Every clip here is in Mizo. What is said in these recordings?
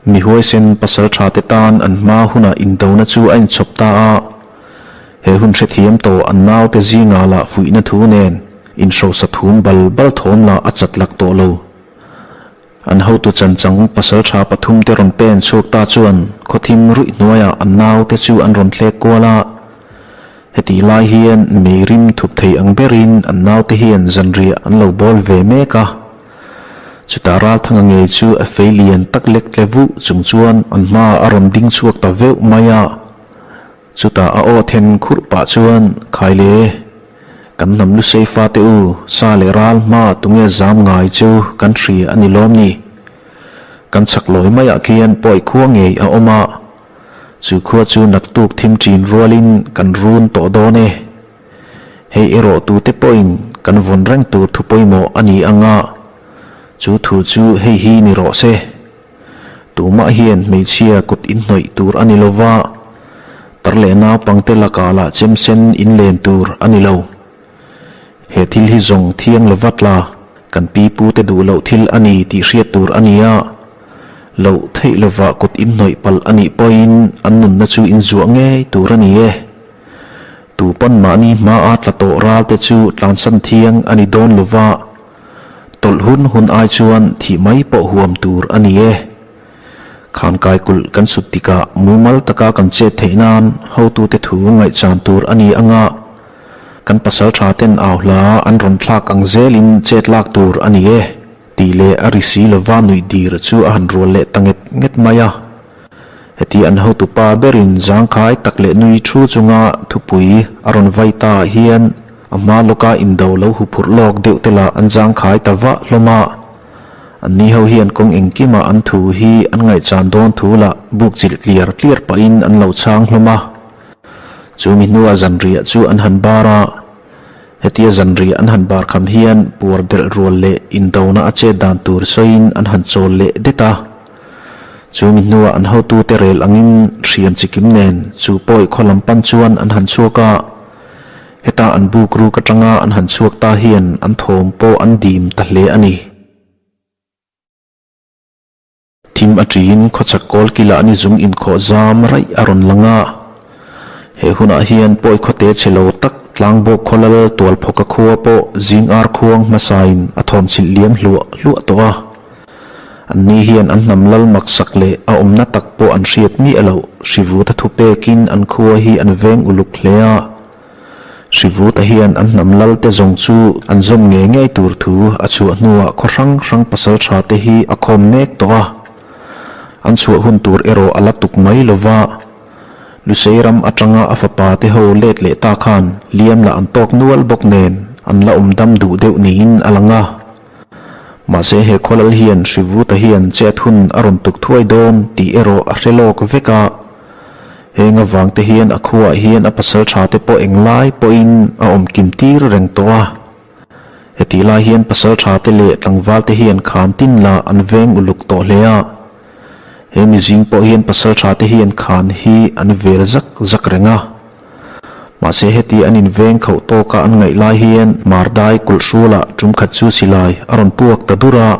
Mi huaisen pasal tha te tan an hma hunah indona chu a inchhawp ta a. He hun hrethiam tawh an naute zingah lah fuihna thu nen inhrosa thum bal bal thawm lah a chat lak tawh lo. An hotu chanchang pasal tha pathum te rawn pen chhuak ta chuan khawthim ruih hnuaiah an naute chu an rawn thlek kual a. Hetih lai hian mei rim thup thei ang berin an naute hian zanriah an lo bawl ve mek a. Chutah Ralthanga ngei chu a fei lian tak lek tle vuh chung chuan an hmaah a rawn ding chhuak ta veuh mai a. Chutah a aw then khurh pah chuan, Khai le, kan hnam lusei fate u, sa leh ral hma tunge zam ngai chu kan hria a ni lawm ni? Kan chhak lawi maiah khian pawi khua ngei a awm a, chu khua chu naktuk thim ṭin rualin kan run tawh dawn e. Hei erawh tute pawhin kan vawn reng tur thu pawimawh a ni ang a, chu thu chu hei hi ni rawh se. Tumah hian hmeichhia kut inhnawih tur a ni lo va, tar leh naupangte lakah lah chemsen inlen tur a ni lo. He thil hi zawng thiang lo vat la, kan pi pute duh loh thil a ni tih hriat tur a ni a. Loh theih lovah kut inhnawih palh a nih pawhin an nunna chu inzuah ngei tur a ni e. Tu pawn mahni hmaa tla tawh ralte chu tlansan thiang a ni dawn lo va. Tawlh hun hun ai chuan thih mai pawh huam tur a ni e. Khankai kulh kan sut tikah mumal taka kan chet theih nan hotute thu ngaihchan tur a ni anga kan pasal tha ten au hla an rawn thlak ang zelin chet lak tur a ni e tih leh a ri si lova nuih dir chu a han rual leh ta nget nget mai a. Heti an hotupa berin zangkhai tak leh nui thu chunga thupui a rawn vai ta hian A hma lawka indo lo huphurh lawk deuh te lah an zangkhai ta vah hlawm a. Anni ho hian kawng engkima an thu hi an ngaihchan dawn thu lah buk chilh tliar tliar pahin an lo chhang hlawm a. Chumi hnua zanriah chu an han bar a. Hetia zanriah an han bar kham hian puar delh rual leh indona a chet dan tur sawiin an han chawl leh det a. Chumi hnua an hotute rel angin hriam chikim nen chu pawi khaw lam pan chuan an han chhuak a. Heta an buk ruk atanga an han chhuak ta hian an thawm pawh an dim ta hle a ni. Thim a tiin khawchhak kawl kilah ni zung inkhawh zam raih a rawn lang a. He hunah hian pawi khawte chhe lo tak tlangbawk khawlal tualphawka khua pawh zing ar khuang hmasain a thawm chhilh liam hluah hluah tawh a. Anni hian an hnam lal maksak leh a awmna tak pawh an hriat miah loh Hrivuta thu pekin an khua hi an veng uluk hle a. Hrivuta hian an hnam lal te zawng chu an zawm ngei ngei tur thu a chhuah hnuah khaw hrang hrang pasal tha te hi a khawm mek tawh a. An chhuah hun tur erawh a la tuk mai lo va. Lusei ram atanga a fapa te ho let leh ta khan liam lah an tawk nual bawk nen an la awm dam duh deuh niin a lang a. Mahse he khawlal hian Hrivuta hian chet hun a rawn tuk thuai dawn tih erawh a hre lawk vek a. Heng avang te hian a khuaah hian a pasal tha te pawh englai pawhin a awm kim tir reng tawh a. Hetih lai hian pasal tha te leh tlangval te hian khan tin lah an veng uluk tawh hle a. He mizing pawh hian pasal tha te hian khan hi an vel zak zak reng a. Mahse heti an inveng khauh tawka an ngaih lai hian Mardai kulh hrualah tum khat chu silai a rawn puak ta dur a.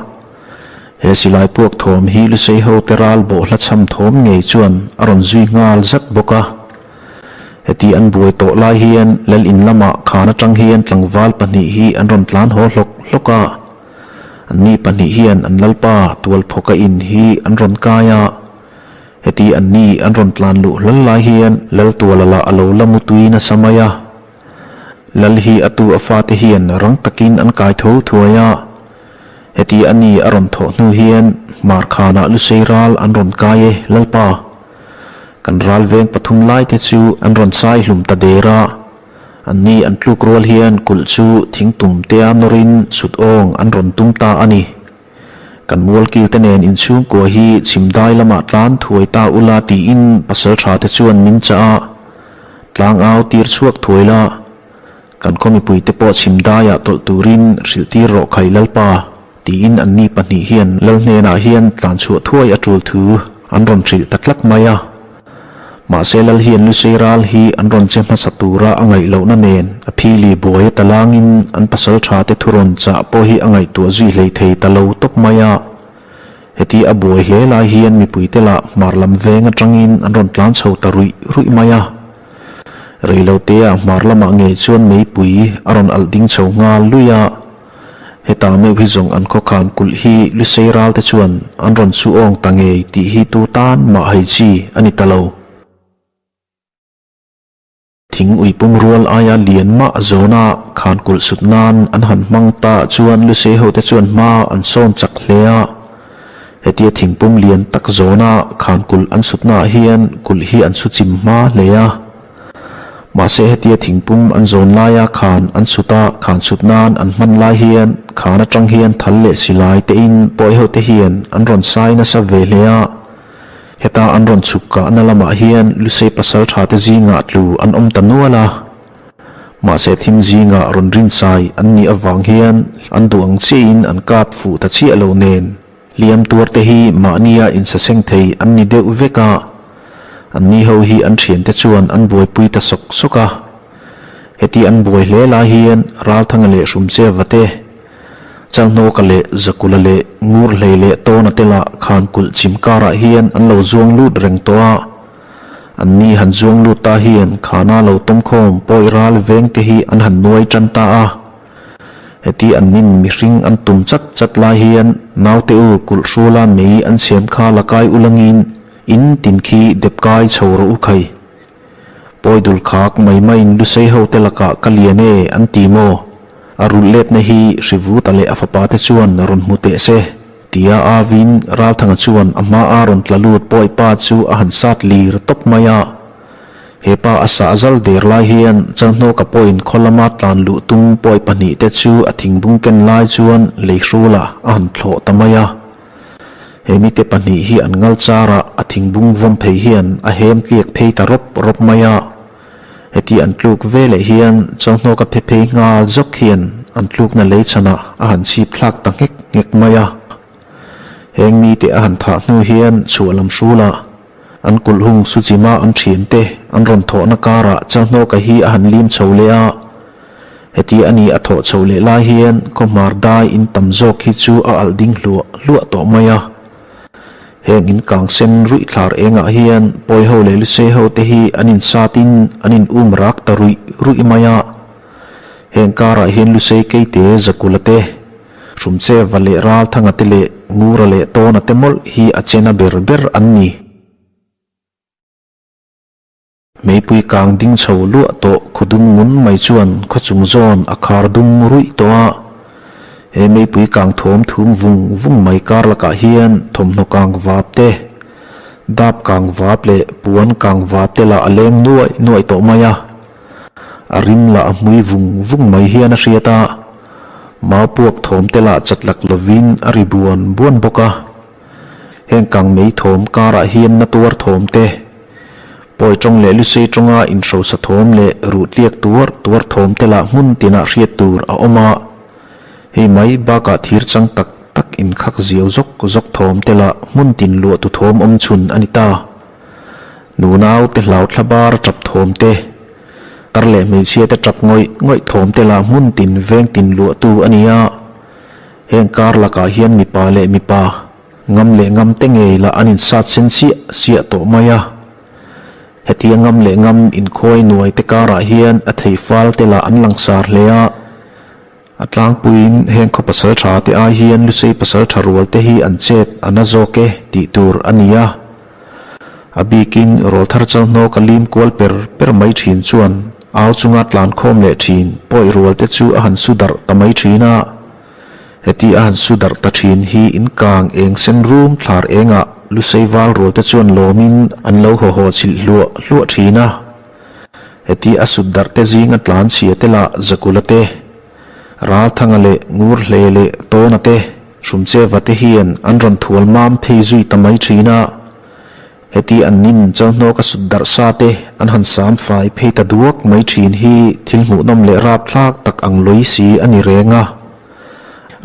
He silai puak thawm hi Lusei hote ral bawhhla chham thawm ngei chuan a rawn zui nghal zat bawk a. Heti an buai tawh lai hian Lal in lamah khan atang hian tlangval pahnih hi an rawn tlan haw hlawk hlawk a. Anni pahnih hian an Lalpa Tualphawka in hi an rawn kai a. Heti an ni an rawn tlan luh hlal lai hian Laltuala lah a lo la mu tui nasa mai a. Lal hi a tu a fate hian rang takin an kai tho thuai a. Heti a ni a rawn thawh hnu hian Hmarkhanah Lusei ral an rawn kai e Lalpa. Kan ral veng pathum lai te chu an rawn sai hlum ta der a. An ni an tluk rual hian kulh chu thingtum tea nawrin sut awng an rawn tum ta a ni. Kan mualkil te nen inchhungkua hi chhimdai lamah tlan thuai ta ula tiin pasal tha te chuan min chah a, tlang au tir chhuak thuai la, kan khaw mipui te pawh chhimdaiah tawlh turin hrilh tir rawh khai Lalpa tiin anni pahnih hian Lal hnenah hian tlan chhuah thuai a tul thu an rawn hrilh ta tlat mai a. Mahse Lal hian Lusei ral hi an rawn che hmasa tura a ngaih lohna nen a phili buai a talangin an pasal tha te thu rawn chah pawh hi a ngaihtuah zui hlei thei ta lo tawp mai a. Heti a buai hle lai hian mipuite lah hmar lam veng atangin an rawn tlan chho ta ruih ruih mai a. Reilotea hmar lamah ngei chuan meipui a rawn alh ding chho nghal lui a. Heta meuh hi zawng an khawkhan kulh hi Lusei ral te chuan an rawn chu awng ta ngei tih hi tu tan mah hei chi a ni ta lo. Thing ui pum rual aia lian mah zawna khan kulh sut nan an han hmang ta chuan Lusei hote chuan hma an sawn chak hle a. Hetia thingpum lian tak zawna khan kulh an sutnaah hian kulh hi an su chim hma hle a. Mahse hetia thingpum an zawn laia khan an sut a, khan sut nan an hman lai hian khan atang hian thal leh silai tein pawi hote hian an rawn sai nasa ve hle a. Heta an rawn chhuk kahna lamah hian Lusei pasal tha te zingah tlu an awm ta nual a. Mahse thim zingah rawn rinchai an nih avang hian an duh ang chiahin an kap fuh ta chiah lo nen hliam tuar te hi mahnia insaseng thei an ni deuh vek a. Anni ho hi an thiante chuan an buaipui ta sawk sawk a. Heti an buai hle lai hian Ralthanga leh Hrumcheva te, Chalhnawka leh Zakula leh Ngurhlei leh Tawna te lah khan kulh chim karah hian an lo zuang lut reng tawh a. Anni han zuang lut ta hian khana lo tawmkhawm pawi ral veng te hi an han nuai tan ta a. Heti annin mihring an tum chat chat lai hian naute u kulh hrula mei an siam kha la kai ulangin in tin khi dep kai chho rawh u khai. Pawi dul khak mai maiin Lusei hote lakah ka lian e an ti maw? A rulh letna hi Hrivuta leh a fapa te chuan rawn hmu teh se, tia avin Ralthanga chuan a hma a rawn tla lut pawi pa chu a han sat lir tawp mai a. He pa a sah zal der lai hian Chalhnawka pawhin khaw lama tlan luh tum pawi pahnihte chu a thingbung ken lai chuan lei hrulah a han thlawh ta mai a. He mite pahnih hi an ngal char a, a thingbung vawm phei hian a hem tliak phei ta rawp rawp mai a. Heti an tluk ve leh hian Chauhnawka phe phei nghal zawk hian an tlukna lei chhanah a han chhip thlak ta nghek nghek mai a. Heng mite a han thah hnu hian chhuah lam hrulah an kulh hung Suchima an thiante an rawn thawhna karah Chauhnawka hi a han lim chho leh a. Heti a ni a thawh chho leh lai hian khawhmar dai in tam zawk hi chu a alh ding hluah hluah tawh mai a. Heng in kang sen ruih thlar engah hian pawi ho leh lusei ho te hi an in sat in an in um rak ta ruih ruih mai a. Heng karah hian lusei keite Zakula te, Hrumcheva leh Ralthanga te leh Ngura leh Tawna te mawlh hi a chena ber ber an ni. Meipui kang ding chho luah tawh khaw dum ngun mai chuan khaw chung zawn a khar dum ruih tawh a. He meipui kang thawm thum vung vung mai kar lakah hian thawmhnaw kang vap te, dap kang vap leh puan kang vap te lah a leng nuaih nuaih tawh mai a. A rim lah a hmui vung vung mai hian a hriat a. Mau puak thawm te lah chat lak lovin a ri buan buan bawk a. Heng kang mei thawm karah hian na tuar thawm te, pawi tawng leh lusei tawnga inhrosa thawm leh ruh tliak tuar tuar thawm te lah hmun tinah hriat tur a awm a. Hei mai bakah thir chang tak tak inkhak ziau zawk zawk thawm te lah hmun tin luah tu thawm awm chhun a ni ta. Nunau te hlau thla bar tap thawm te, tar leh hmeichhia te tap ngawih ngawih thawm te lah hmun tin veng tin luah tu a ni a. Heng kar lakah hian mipa leh mipa, ngam leh ngam te ngei lah an insat sen siah siah tawh mai a. Hetia ngam leh ngam inkhawi nuai te karah hian a thei fal te lah an langsar hle a. A tlangpuiin heng khaw pasal tha te ai hian Lusei pasal tha rual te hi an chet a na zawk e tih tur a ni a. A bikin rawlthar chauhnawk a lim kual per per mai thin chuan au chunga tlankhawm leh thin pawi rual te chu a han su darh ta mai thin a. Heti a han su darh ta thin hi in kang eng sen rum thlar engah Lusei val rual te chuan lawmin an lo haw haw chhilh hluah hluah thin a. Heti a sut darh te zinga tlan chhia te lah Zakula te, Ralthanga leh Ngurhle leh Tawna te, Hrumcheva te hian an rawn thual mam phei zui ta mai thin a. Heti an nin chauhnawk a sut darh sa te an han sam fai phei ta duak mai thin hi thil hmuhnawm leh rapthlak tak ang lawi si a ni reng a.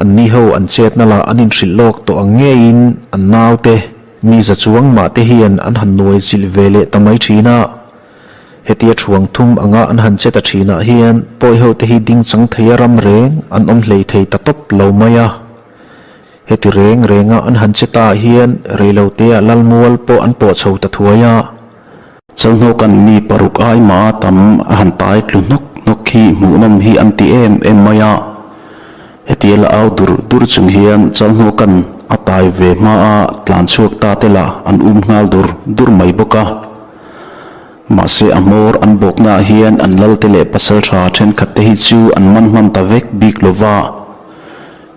An ni ho an chetna lah an inhrilh lawk tawh ang ngeiin an naute, mi za chuang mah te hian an han nuai chilh ve leh ta mai thin a. Hetia thuang thum anga an han che ta thinah hian pawi ho te hi ding chang thei a ram reng an awm hlei thei ta tawp lo mai a. Heti reng renga an han che ta hian reiloteah Lalmual pawh an pawh chho ta thuai a. Chalhnawka'n mi paruk ai mah tam a han tai tlu hnawk hnawk hi hmuhnawm hi an ti em em mai a. Hetia la au dur dur chung hian Chalhnawka'n a tai ve hma a tlan chhuak ta te lah an um nghal dur dur mai bawk a. Mahse a hmawr an bawknaah hian an lalte leh pasaltha thenkhat te hi chu an man hman ta vek bik lo va.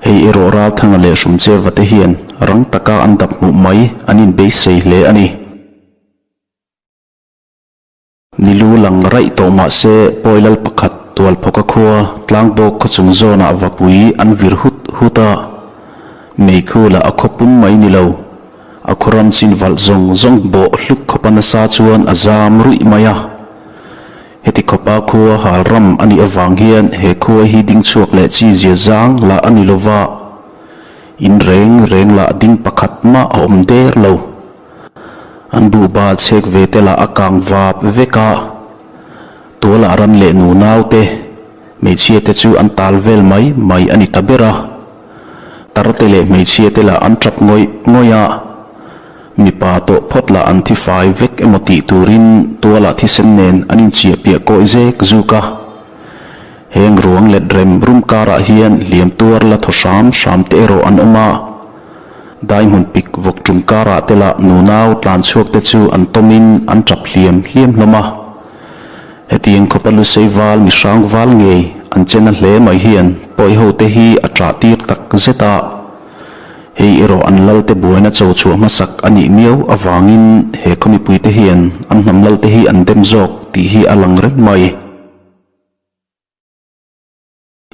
Hei erawh Ralthanga leh Hrumcheva te hian rang taka an dap hmuh mai an inbeisei hle a ni. Ni lu lang raih tawh mah se Pawilal pakhat Tualphawka khua Tlangbawk khawchung zawnah vapui an vir hut hut a, meikhu lah a khaw pum mai ni lo, a khaw ram chin valh zawng zawng bawh hluk khawpa nasa chuan a zam ruih mai a. Heti khawpa khua hal ram a nih avang hian he khua hi ding chhuak leh chi zia zang lah a ni lova, in reng reng lah ding pakhat mah a awm der lo. An buhbal chhek ve te lah a kang vap vek a, tualah ran leh nunau te, hmeichhia te chu an tal vel mai mai a ni ta ber a. Tar te leh hmeichhia te lah an tap ngawih ngawih a. Mipa tawh phawt lah an thi fai vek emaw tih turin tualah thisen nen an inchiah piah kawi zek zuk a. Heng ruang let rem rum karah hian hliam tuar la thaw hram hram te erawh an awm a. Dai hmun pik vawk tum karah te lah nunau tlan chhuak te chu an tawmin an tap hliam hliam hlawm a. Hetiang khawpa lusei val mi hrang val ngei an che na hle mai hian pawi ho te hi a ṭah tir tak zet a. Hei erawh an lalte buaina cho chhuah hmasak a nih miau avangin he khaw mipuite hian an hnam lalte hi an dem zawk tih hi a lang reng mai.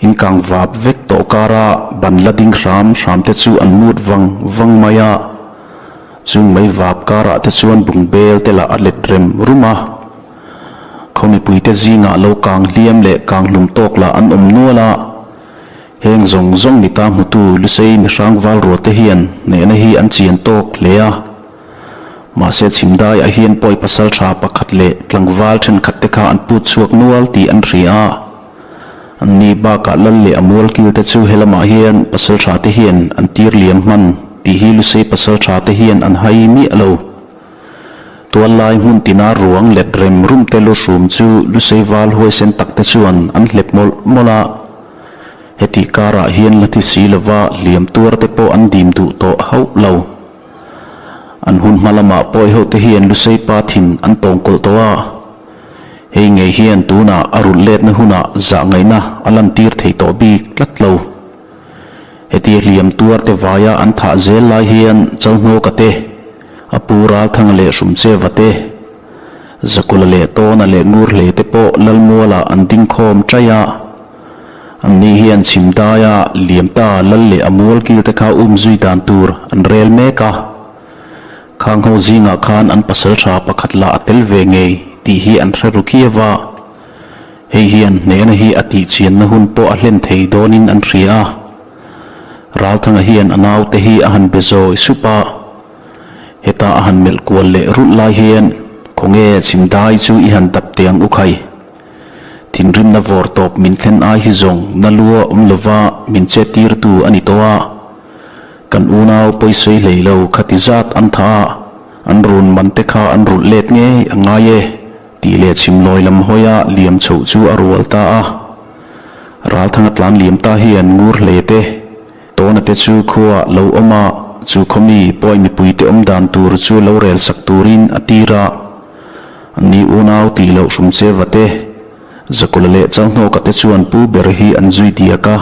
In kang vap vek tawh kara ban la ding hram hram te chu an mut vang vang mai a, chung mai vap karah te chuan bungbel te lah a let rem rum a. Khaw mipuite zingah lo kang hliam leh kang hlum tawk lah an awm nual a. Heng zawng zawng mita hmutu Lusei mihrang val rualte hian hnehna hi an chian tawk hle a. Mahse chhimdaiah hian pawi pasal tha pakhat leh tlangval thenkhat te kha an put chhuak nual tih an hria a. Anni bakah lal leh a mual kil te chu helamah hian pasal tha te hian an tir liam hman tih hi Lusei pasal tha te hian an hai miah lo. Tuallai hmun tina ruang let rem rum te lu hrum chu Lusei val huaisen tak te chuan an hlep mawlh mawlh a. Hetih karah hian la thi si lova hliam tuar te pawh an dim duh tawh hauh lo. An hun hma lamah pawi ho te hian Lusei pa thin an tawng kawlh tawh a. Hei ngei hian tunah a rulh letna hunah zah ngaihna a lantir thei tawh bik tlat lo. Hetia hliam tuar te vaia an thah zel lai hian Chalhnawka te, a pu Ralthanga leh Hrumcheva te, Zakula leh Tawna leh Ngurhle te pawh Lalmualah an ding khawm chaih a. Anni hian chhim daia liam ta lal leh a mual kil te kha um zui dan tur an rel mek a. Khang ho zingah khan an pasal tha pakhat lah a tel ve ngei tih hi an hre ru khiau a. Hei hian hnehna hi a tihchianna hun pawh a hlen thei dawnin an hria a. Ralthanga hian a naute hi a han be zawi sup a. Heta a han melh kual leh rulh lai hian khawnge chhim dai chu i han dap teh ang u khai. Thinrimna vawr tawp min thlen ai hi zawng na lua awm lova min chet tirtu a ni tawh a. Kan unau pawisawi hlei lo khati zat an tha a, an run man te kha an rulh let ngei a ngai e tih leh chhimlawi lam hawia liam chhoh chu a rual ta a. Ralthanga tlan liam ta hian ngur hle te, tawna te chu khuaah lo awm a, chu khawmi pawi mipuite awm dan tur chu lo rel sak turin a tir a. Anni unau tih loh hrum che va te, Zakula leh Chalhnawka te chuan pu ber hi an zui diak a.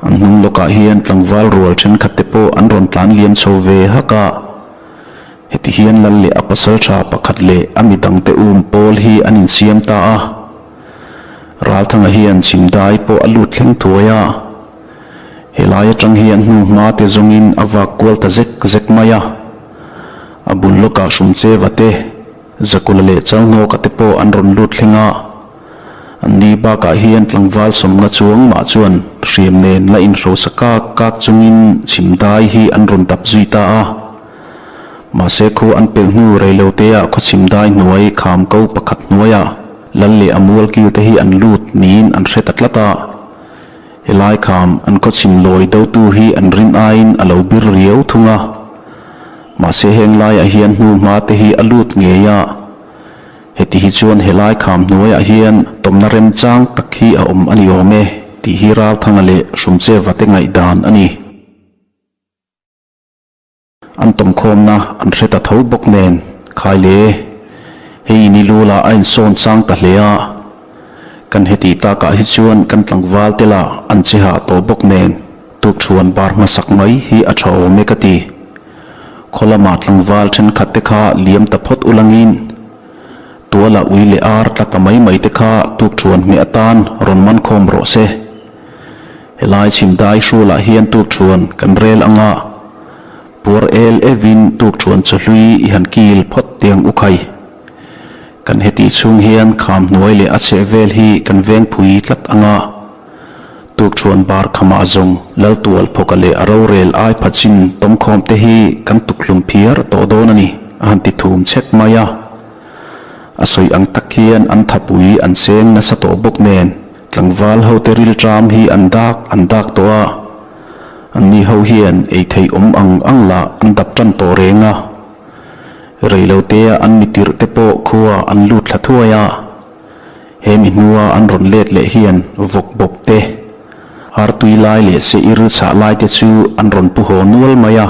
An hnung lawkah hian tlangval rual thenkhat te pawh an rawn tlan liam chho ve hak a. Heti hian lal leh a pasal tha pakhat leh a mi dangte um pawl hi an insiam ta a. Ralthanga hian chhimdai pawh a lut thleng thuai a. Helai atang hian hnu hma te zawngin a vak kual ta zek zek mai a. A bul lawkah Hrumcheva te, Zakula leh Chalhnawka te pawh an rawn lut thleng a. Anni bakah hian tlangval sawmnga chuang mah chuan hriam nen la inhrosa kak kak chungin chhimdai hi an rawn dap zui ta a. Mahse khu an pelh hnu reiloteah khaw chhimdai hnuai kham ko pakhat hnuaiah lal leh a mual kil te hi an lut niin an hre ta tlat a. Helai kham an khawchhim lawi dotu hi an rin aiin a lo bir riau thung a. Mahse heng laiah hian hnuhma te hi a lut ngei a. Heti hi chuan helai kham hnuaiah hian tawmna remchang tak hi a awm a ni awm e tih hi Ralthanga leh Hrumcheva te ngaihdan a ni. An tawmkhawmna an hre ta tho bawk nen, Khai le, hei in i lu lah a insawn chang ta hle a, kan heti takah hi chuan kan tlangval te lah an che hah tawh bawk nen tukṭhuan bar hmasak mai hi a ṭha awm e ka ti. Khaw lama tlangval thenkhat te kha liam ta phawt ulangin tuala ui leh ar tla ta mai mai te kha tukṭhuan hmeh atan rawn man khawm rawh se. Helai chhim dai hrulah hian tukṭhuan kan rel anga puar el evin tukṭhuan chawhlui i han kil phawt tiang u khai. Kan hetih chhung hian kham hnuai leh a chheh vel hi kan veng phui tlat anga tukṭhuan bar khamah zawng Laltual phawka leh a rorel ai pha chin tawmkhawm te hi kan tukhlum phiar tawh dawn a ni a han ti thum chhek mai a. A sawi ang tak hian an thapui an seng nasa tawh bawk nen Tlangval hote rilṭam hi an dak an dak tawh a, anni ho hian ei theih awm ang ang lah an dap ṭan tawh reng a. Reilotea an mi tirh te pawh khua an lut thla thuai a, he mi hnua an rawn let leh hian vawk bawp te, artui lai leh seir chhah lai te chu an rawn pu haw nual mai a.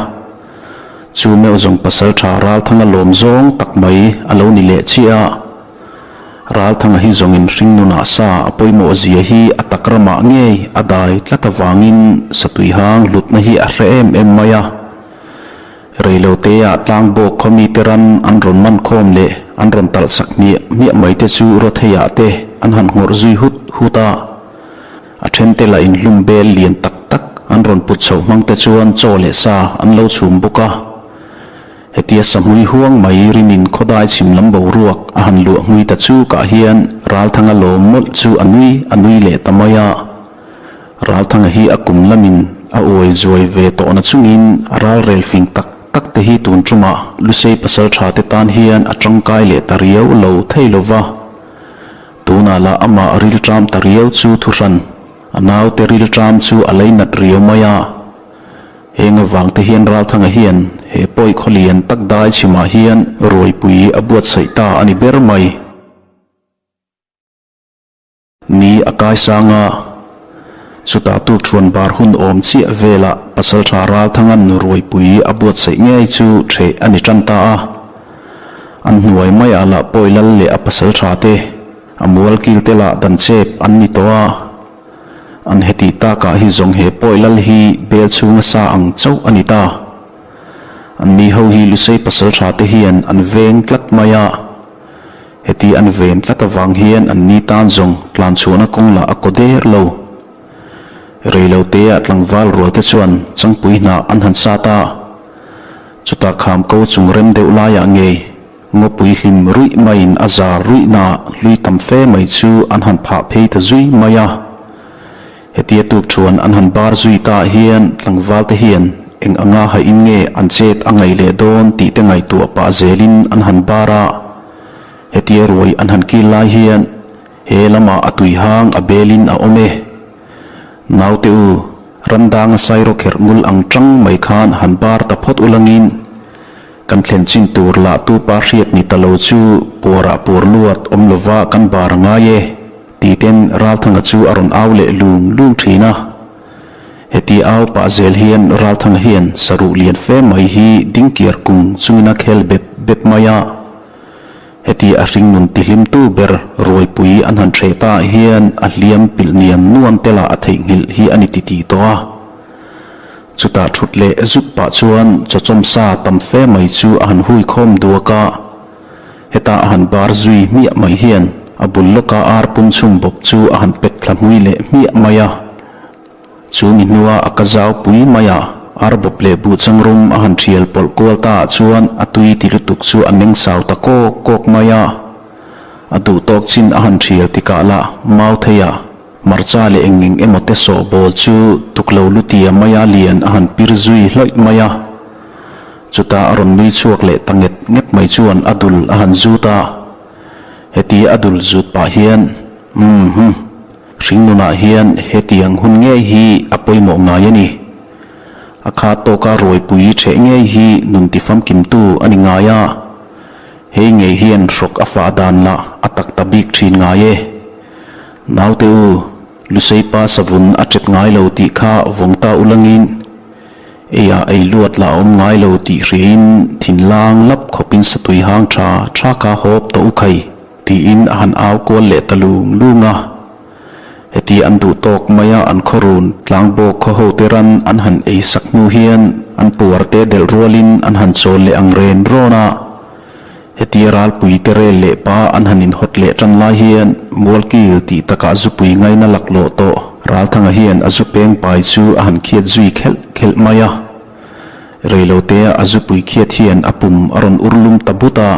Chu meuh zawng pasalṭha Ralthanga lawm zawng tak mai a lo ni leh chiah a. Ralthanga hi zawngin hringnunah sa a pawimawh zia hi a tak ramah ngei a dai tlat avangin satuihang hlutna hi a hre em em mai a. Reiloteah tlangbawk khaw mite ran an rawn man khawm leh an rawn talh sak hmiah hmiah mai te chu Rawtheiah te an han nghawrh zui hut hut a. A thente lah inhlum bel lian tak tak an rawn put chhoh hmang te chuan chaw leh sa an lo chhum bawk a. Hetia sahmui huang mai rimin khawdai chhim lam boruak a han luah hmui ta chukah hian Ralthanga lawm mawlh chu a nui a nui leh ta mai a. Ralthanga hi a kum lamin a uai zuai ve tawhna chungin a ralrel fing tak tak te hi tun tumah Lusei pasaltha te tan hian a tangkai leh ta riau lo thei lo va. Tunah lah amah rilṭam ta riau chu thuhran a naute rilṭam chu a leinat riau mai a. Heng avang te hian Ralthanga hian he pawi khaw lian tak dai chhimah hian ruaipui a buatsaih ta a ni ber mai. Ni a kai sang a, chutah tukṭhuan bar hun awm chiah velah Pasalṭha Ralthanga'n ruaipui a buatsaih ngei chu ṭheh a ni ṭan ta a. An hnuai maiah lah pawi lal leh a pasalṭha te, a mualkil te lah dan chep an ni tawh a. An heti takah hi zawng he pawi lal hi bel chhunga sa ang chauh a ni ta. An ni ho hi Lusei pasaltha te hian an veng tlat mai a. Heti an ven tlat avang hian an ni tan zawng tlan chhuahna kawng lah a kaw der lo. Reilotea tlangval rual te chuan changpui hnah an han sat a. Chutah kham ko chung rem deuh laiah ngei Ngawpui hlim ruih maiin a zar ruihna hlui tam fe mai chu an han phah phei ta zui mai a. Hetia tukṭhuan an han bar zui ta hian tlangval te hian eng anga hain nge an chet a ngaih leh dawn tih te ngaihtuah pah zelin an han bar a. Hetia ruai an han kil lai hian he lamah a tuihang a belin a awm e. Naute u, ramdanga sairawkherh ngul ang ṭang mai khan han bar ta phawt ulangin Kan thlen chin tur lah tu pa hriat ni ta lo chu puarah puar luat awm lova kan bar a ngai e, ti ten Ralthanga chu a rawn au leh lung lung thin a. Heti au pah zel hian Ralthanga hian saruh lian fe mai hi dingkiar kung chungin a khel bep bep mai a. Heti a hringnun tihlimtu ber Ruaipui an han hreh ta hian a hliam pilh nian nuan te lah a theihnghilh hi a ni titih tawh a. Chutah thut leh zuk pah chuan chawchawm sa tam fe mai chu a han hui khawm duak a, heta a han bar zui hmiah mai hian a bul lawka ar pum chhum bawp chu a han pet thla hmui leh hmiah mai a. Chu mi hnua a ka zau pui mai a, ar bawp leh buh changrum a han thial pawlh kual ta ah chuan a tui ti lutuk chu a meng sau ta kawk kawk mai a. A duh tawk chin a han thial tikah lah mau thei a. Hmarcha leh eng eng emaw te sawh bawl chu tuklo lutia maia lian a han pir zui hlawih mai a. Chutah a rawn nui chhuak leh ta nget nget mai chuan a dul a han zut a. Heti a dul zut pah hian, Umm hum. Hringnunah hian hetiang hun ngei hi a pawimawh ngai a ni. A kha tawka ruaipui ṭheh ngei hi nun tifamkimtu a ni ngai a. Hei ngei hian hrawk a fah dan lah a tak ta bik ṭhin ngai e. Naute u, Luseipa savun a ṭet ngai lo tih kha vawng ta ulangin eiah ei luat lah a awm ngai lo tih hriain thinlang lap khawpin satui hang ṭha ṭha kha hawp tawh u khai. Tiin a han au kual leh ta lung lung a. Heti an duh tawk maia an khawrun tlangbawk khaw hote ran an han ei sak hnu hian an puar te delh rualin an han chawl leh ang ren rawn a. Hetia ralpui te rel leh pa an han inhawt leh tan lai hian Mualkil tih takah zupui ngaina laklawh tawh Ralthanga hian a zu peng pai chu a han khiat zui khelh khelh mai a. Reilotea a zupui khiat hian a pum a rawn ur lum ta but a.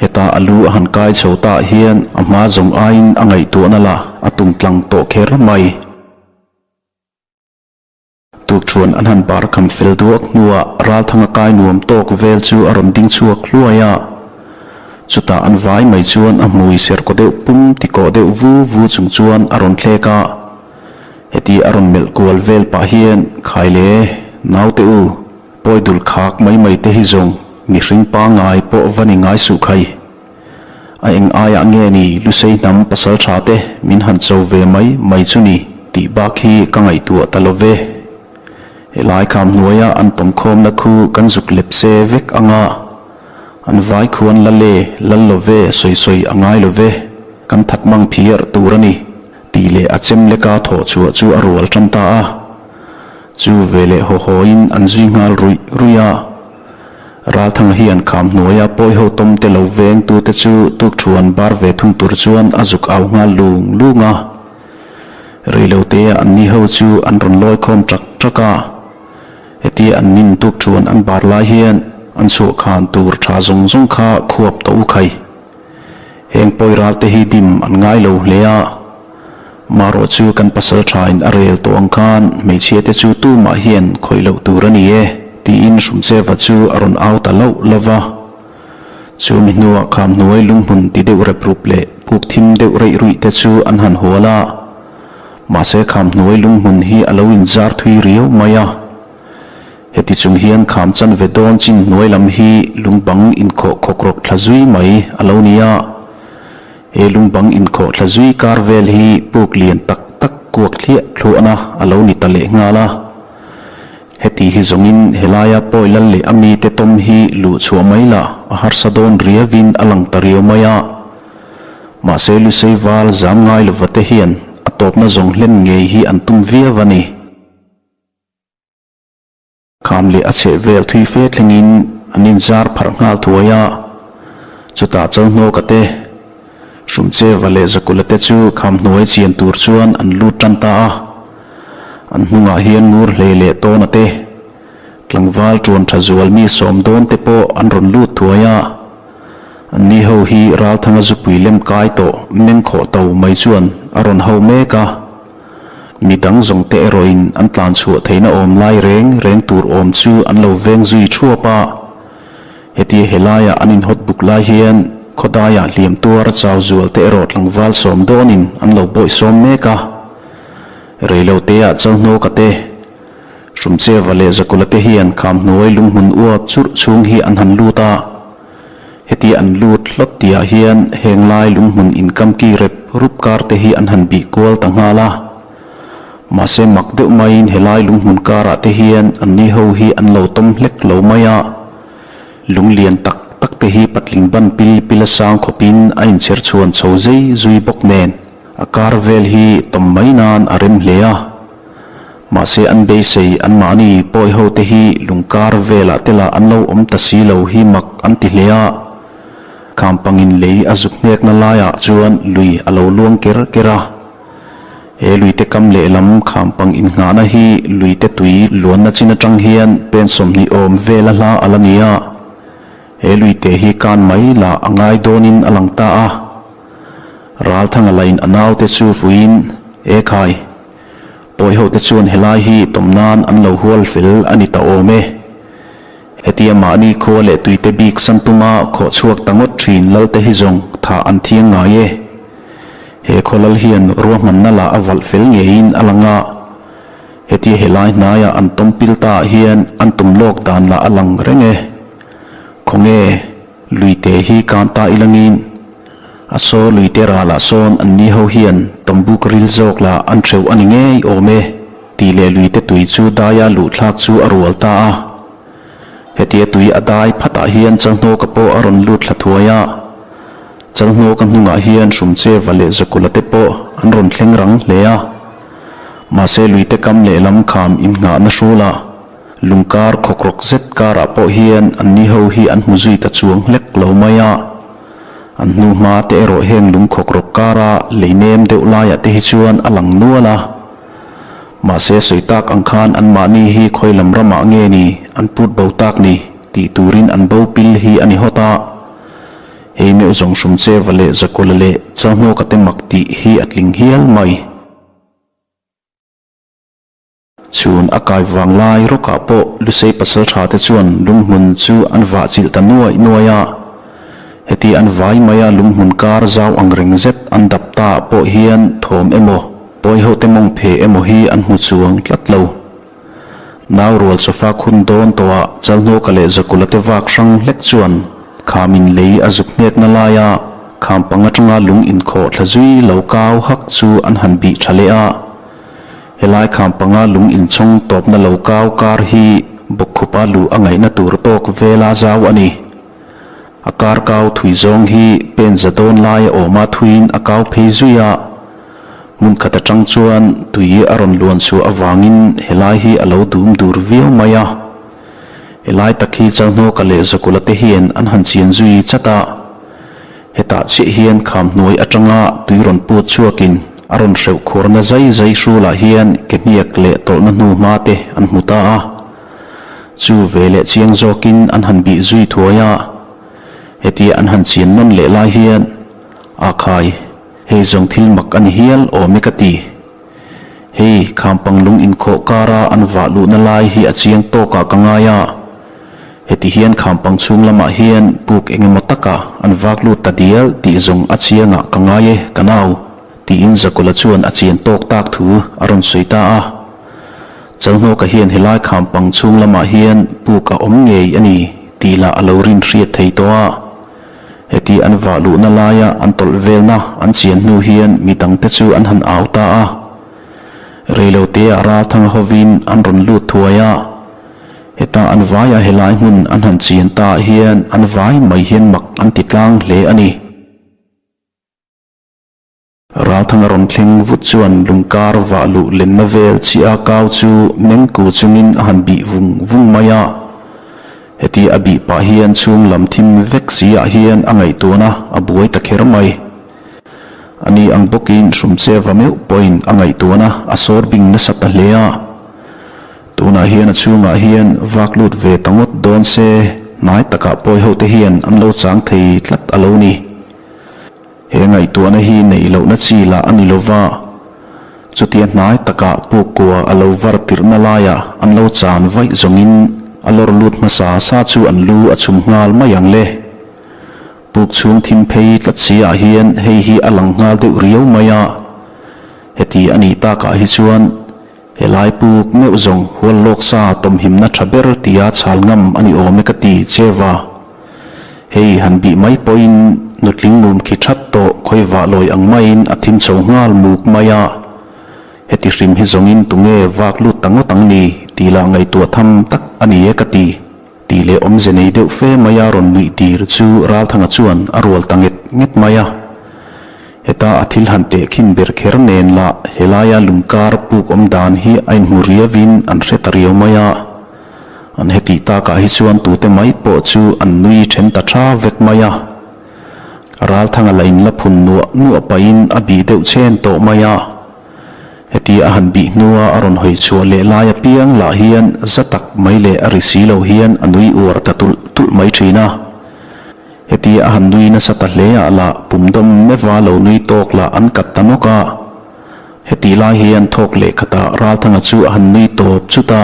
Heta a lu a han kai chho tah hian a hma zawng aiin a ngaihtuahna lah a tum tlang tawh kher mai. Tukṭhuan an han bar kham fel duak hnuah Ralthanga kai nuam tawk vel chu a rawn ding chhuak hluai a. Chutah an vai mai chuan a hmui serkaw deuh pum tikawh deuh vu vu chung chuan a rawn thlek a. Heti a rawn melh kual vel pah hian, Khaile, naute u, Pawi dul khak mai mai te hi zawng mihring pangngai pawh va ni ngai suh khai. A eng aiah nge ni Lusei hnam pasal tha te min han cho ve mai mai chu ni tih bak hi ka ngaihtuah ta lo ve. Helai kham hnuaia an tawmkhawmna khu kan zuk lep se vek anga an vai khuan la le lal lo ve sawi sawi a ngai lo ve kan that mang phiar tur a ni tih leh a chem leka thawh chhuah chu a rual tan ta a. Chu veleh haw hawiin an zui nghal ruih ruih a. Ralthanga hian kham hnuaia pawi ho tawm te lo veng tute chu tukthuan bar ve thung tur chuan a zuk au nghal lung lung a. Reilotea an ni ho chu an rawn lawi khawm ṭak ṭak a. Hetia an nin tukthuan an bar lai hian an chhuah khan tur ṭha zawng zawng kha khuap tawh u khai. Heng pawi ral te hi dim an ngai lo hle a, marawh chu kan pasal thain a rel tawh ang khan hmeichhia te chu tumah hian khawih loh tur a ni e, tiin Hrumcheva chu a rawn au ta lauh lauh va. Chu mi hnuah kham hnuai lunghmun ti deuh rep rup leh puk thim deuh reih ruih te chu an han hual a, mahse kham hnuai lunghmun hi a lo inzar thui riau mai a. Heti chung hian kham chanve dawn chin hnuai lam hi lungbang inkhawh khawkrawk thla zui mai a lo ni a. He lungbang inkhawh thla zui kar vel hi puk lian tak tak kuak thliah thluahna a lo ni ta leh nghal a. Heti hi zawngin helaia pawi lal leh a mite tawm hi luh chhuah mai lah a harsa dawn riauin a lang ta riau mai a. Mahse Lusei val zam ngai lova te hian a tawpna zawng hlen ngei hi an tum viau a ni. Kham leh a chheh vel thui fe thlengin an inzar pharh nghal thuai a, chutah Chalhnawka te, Hrumcheva leh Zakula te chu kham hnuai chian tur chuan an lut tan ta a. An hnungah hian ngur hlei leh tawna te, tlangval ṭuan ṭha zual mi sawm dawn te pawh an rawn lut thuai a. Anni ho hi Ralthanga zupui lem kai tawh meng khawh to mai chuan a rawn ho mek a. Mi dang zawng te erawhin an tlan chhuah theihna awm lai reng reng tur awm chu an lo veng zui thuap a. Hetia helaiah an inhawt buk lai hian khawdaiah hliam tuar chau zual te erawh tlangval sawm dawnin an lo bawih sawm mek a. Reiloteah Chalhnawka te, Hrumcheva leh Zakula te hian kham hnuai lunghmun uap churh chhung hi an han lut a. Hetia an lut hlawt tihah hian heng lai lunghmun inkamki rep rup kar te hi an han bih kual ta nghal a. Mahse mak deuh maiin helai lunghmun karah te hian anni ho hi an lo tawm hlek lo mai a. Lung lian tak tak te hi patling ban pil pil a sang khawpin a inchher chhuan chho zei zui bawk nen a kar vel hi tawm mai nan a rem hle a. Mahse an beisei anmahni pawi ho te hi lungkar velah te lah an lo awm ta si lo hi mak an ti hle a. Khampangin lei a zuk hnekna laiah chuan lui a lo luang ker ker a. He luite kam lehlam khampang innghahna hi luite tui luanna chin atang hian pen 20 awm vela hla a la ni a. He luite hi kan mai lah a ngai dawnin a lang ta a. Ralthanga lain a naute chu fuiin, Ekhai! Pawi hote chuan helai hi tawm nan an lo hual fel a ni ta awm e. Hetia mahni khua leh tuite bik san tuma khawh chhuak ta ngawt thin Lalte hi zawng thah an thiang ngai e. He khawlal hian ruahmanna lah a valh fel ngeiin a lang a, hetia helai hnaia an tawm pil ta ah hian an tum lawk dan lah a lang reng e. Khawnge luite hi kan ta ilangin a saw luite ralah sawn an ni ho hian tawmbuk ril zawk lah an hreuh a ni ngei awm e tih leh luite tui chu daia luhthlak chu a rual ta a. Hetia tui a dai phatah hian Chalhnawka pawh a rawn lut thla thuai a. Chalhnawka hnungah hian Hrumcheva leh Zakula te pawh an rawn thleng rang hle a. Mahse luite kam lehlam kham innghahna hrulah lungkar khawkrawk zet karah pawh hian anni ho hi an hmu zui ta chuang hlek lo mai a. An hnu hma te erawh heng lung khawkrawk kara lei nem deuh laiah te hi chuan a lang nual a. Mahse sawi tak ang khan anmahni hi khawi lam ramah nge ni an put bo tak ni tih turin an bo pil hi a ni hawt a. Hei meuh zawng Hrumcheva leh Zakawla leh Chalhnawka te mak tih hi a tling hial mai. Chhun a kai vang lai rawkah pawh Lusei pasaltha te chuan lunghmun chu an vah chilh ta nuaih nuaih a. Heti an vai maia lunghmun kar zau ang reng zet an dap ta pawh hian thawm emaw, pawihote mawng phe emaw hi an hmu chuang tlat lo. Nau rual chawfa khun dawn tawhah Chalhnawka leh Zakula te vak hrang hlek chuan khamin lei a zuk hnekna laia kham pang atanga lung inkhawh thla zui lo kau hak chu an han bih tha leh a. Helai kham panga lung inchhawng tawpna lo kau kar hi bawkkhupa luh a ngaihna tur tawk vela zau a ni. A kar kau thui zawng hi pen za dawn lai a awm a thuiin a kau phei zui a, hmun khat atang chuan tui a rawn luan chhuah avangin helai hi a lo dum dur viau mai a. Helai tak hi Chalhnawka leh Zakula te hian an han chian zui chat a, hetah chiah hian kham hnuai atanga tui rawn put chhuakin a rawn hreuh khuarna zai zai hrulah hian ke hniak leh tawlhna hnu hma te an hmu ta a. Chu ve leh chiang zawkin an han bih zui thuai a, hetia an han chian nawn leh lai hian, A khai, hei zawng thil mak a ni hial awm e ka ti. Hei, khampang lung inkhawh kara an vah luhna lai hi a chiang tawkah ka ngai a, heti hian khampang chhung lamah hian puk eng emaw takah an vak lut ta dial tih zawng a chiangah ka ngai e ka nau, tiin Zakula chuan a chian tawk tak thu a rawn sawi ta a. Chalhnawka hian helai khampang chhung lamah hian puk a awm ngei a ni tih lah a lo rin hriat thei tawh a. Heti an vah luhna laia an tawlh velna an chian hnu hian mi dangte chu an han au ta a. Reiloteah Ralthanga hovin an rawn lut thuai a. Heta an vaia helai hmun an han chian ta hian an vai mai hian mak an ti tlang hle a ni. Ralthanga rawn thleng vut chuan lungkar vah luh lenna vel chiah a kau chu mengku chungin a han bih vung vung mai a. Heti a bih pah hian chhung lam thim vek si ah hian a ngaihtuahna a buai ta kher mai. Ani ang bawkin Hrumcheva meuh pawhin a ngaihtuahna a sawr bing nasa ta hle a. Tunah hian a chhungah hian vak lut ve ta ngawt dawn se hnai takah pawi hote hian an lo chang thei tlat a lo ni. He ngaihtuahna hi neih lohna chi lah a ni lo va, chutia hnai takah pukkua a lo var tirhna laiah an lo chan vaih zawngin a lawr lut hmasa sa chu an lu a chhum nghal mai ang le. Puk chhung thim phei tlat si ah hian hei hi a lang nghal deuh riau mai a, heti a nih takah hi chuan helai puk meuh zawng hual lawk sa tawmhimna tha ber tia chhal ngam a ni awm e ka ti che va. Hei han bih mai pawhin nutling mum khi that tawh khawi vah lawi ang maiin a thim chho nghal muk mai a. Heti hrim hi zawngin tunge vak lut ta ngawt ang ni tih lah ngaihtuah tham tak a ni e ka ti, tih leh awmze nei deuh fe maia rawn nuih tir chu Ralthanga chuan a rual ta nget nget mai a. Heta a thil han teh khin ber kher nen lah helaia lungkar puk awm dan hi a inhmu riauin an hre ta riau mai a. An hetih takah hi chuan tute mai pawh chu an nui then ta tha vek mai a. Ralthanga la in la phun nuah nuah pahin a bih deuh chen tawh mai a. Heti a han bih hnua a rawn hawi chhuah leh lai apiang lah hian za tak mai leh a ri si lo hian a nui uar ta tulh tulh mai thin a. Heti a han nui nasa ta hle ah lah pumdawm meuha lo nui tawk lah an kat ta nawk a. Hetih lai hian thawk leh khatah Ralthanga chu a han nui tawp chut a.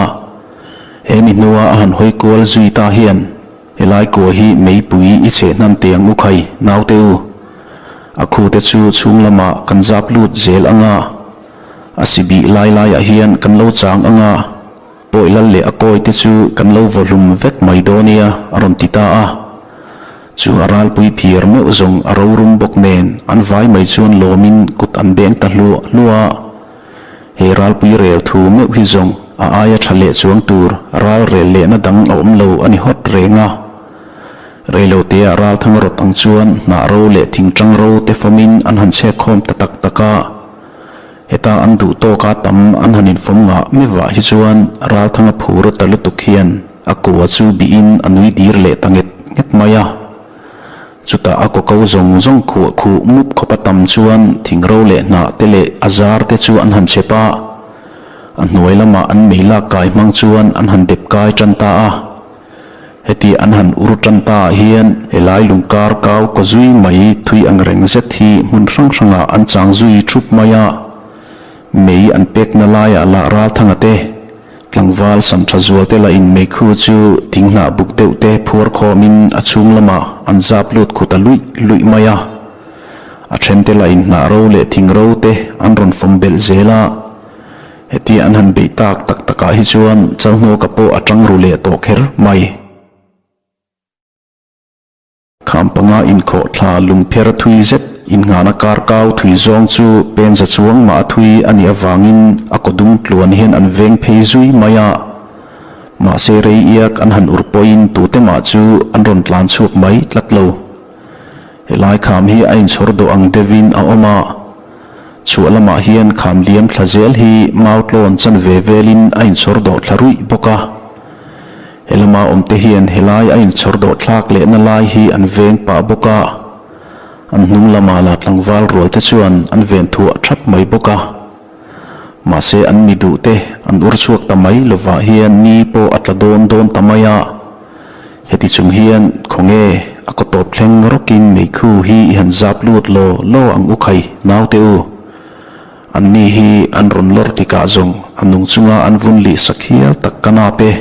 He mi hnua a han hawi kual zui ta hian, Helai kua hi meipui i cheh hnan teh ang u khai, naute u. A khu te chu chhung lamah kan zap lut zel ang a, a si bih lai laiah hian kan lo chang ang a, pawi lal leh a kawi te chu kan lo vaw hlum vek mai dawn nia, a rawn ti ta a. Chu a ralpui phiar meuh zawng a rorum bawk nen an vai mai chuan lawmin kut an beng ta hluah hluah a. He ralpui rel thu meuh hi zawng a aia tha leh chuang tur ral rel lehna dang a awm lo a ni hawt reng a. Reilotea ral thang rawt ang chuan hnah ro leh thingtang ro te fawmin an han chhek khawm ta tak tak a. Heta an duh tawka tam an han infawm ngah mevah hi chuan ral thanga phur ta lutuk hian a kua chu bihin a nui dir leh ta nget nget mai a. Chutah a kaw ko zawng zawng khuah khuh mup khawpa tam chuan thing ro leh hnah te leh a zar te chu an han chep a. A hnuai lamah an mei lak kai hmang chuan an han dep kai tan ta a. Heti an han ur tan ta ah hian helai lungkar kau kaw zui mai thui ang reng zet hi hmun hrang hrangah an chang zui thup mai a. Mei an pekna laiah lah Ralthanga te, tlangval sam tha zual te lah in meikhu chu thinghnah buk deuh te phuar khawmin a chhung lamah an zap lut khut a luih luih mai a. A then te lah in hnah ro leh thing ro te an rawn fawm belh zel a. Hetia an han beih tak tak takah hi chuan Chalhnawka pawh a tang ru leh tawh kher mai. Kham panga inkhawh thla lungpher thui zet innghahna kar kau thui zawng chu penza chuang mah a thui a nih avangin a kaw dung tluan hian an veng phei zui mai a. Mahse rei iak an han ur pawhin tute mah chu an rawn tlan chhuak mai tlat lo. Helai kham hi a inchhawr dawh ang deuhin a awm a. Chhuah lamah hian kham liam thla zel hi mau tlawn chan ve velin a inchhawr dawh thla ruih bawk a. He lama awmte hian helai a inchhawr dawh thlak lehna lai hi an veng pah bawk a. An hnung lama la tlangval rual te chuan an ven thuah thap mai bawk a. Mahse an mi duh te an ur chhuak ta mai lovah hian ni pawh a tla dawn dawn ta mai a. Heti chung hian khawnge a kaw tawp thleng rawkin meikhu hi i han zap lut law law ang u khai naute u. An ni hi an rawn lawr tikah zawng a nung chunga an vun lih sak hial tak ka nap e.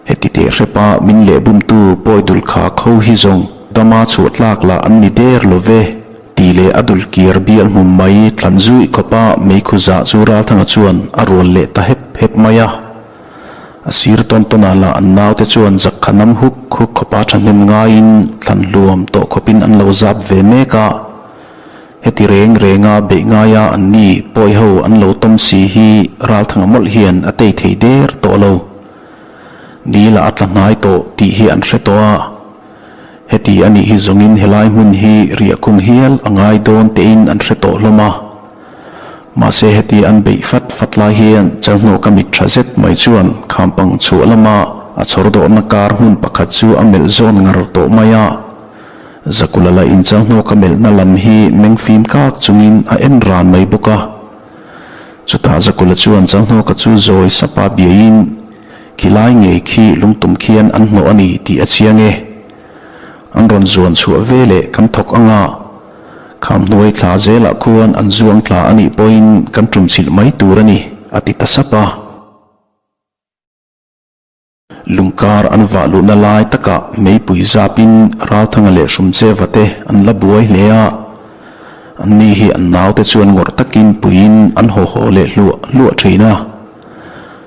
Heti teh hrepa min leh bumtu pawi dul kha kho hi zawng dama chhuah tlak lah an ni der lo ve tih leh a dul kiar bial hmum mai thlan zuih khawpa meikhu zah chu Ralthanga chuan a rual leh ta hep hep mai a. A sir tawn tawnah lah an naute chuan zakkha nam huk huk khawpa thahnem ngaiin thlan hluam tawh khawpin an lo zap ve mek a. Heti reng renga beih ngaia an ni pawi ho an lo tawm si hi Ralthanga mawlh hian a tei thei der tawh lo. Ni lah a tla hnai tawh tih hi an hre tawh a. Heti a nih hi zawngin helai hmun hi riahkhung hial a ngai dawn tein an hre tawh hlawm a. Mahse heti an beih fat fat lai hian Chalhnawka mit tha zet mai chuan khampang chhuah lama a chhawr dawhna kar hmun pakhat chu a melh zawn ngar tawh mai a. Zakula la in Chalhnawka melhna lam hi meng fim kak chungin a en ran mai bawk a. Chutah Zakula chuan Chalhnawka chu zawi sapa biaiin, Khi lai ngei khi lungtum khian an hnawh a ni tih a chiang e. An rawn zuan chhuah ve leh kan thawk anga. Kham hnuai thla zelah khuan an zuang thla a nih pawhin kan ṭumchilh mai tur a ni, a ti ta sap a. Lungkar an vah luhna lai takah meipui zapin Ralthanga leh Hrumcheva te an la buai hle a. Anni hi an naute chuan ngawrh takin puiin an haw haw leh hluah hluah ṭhin a.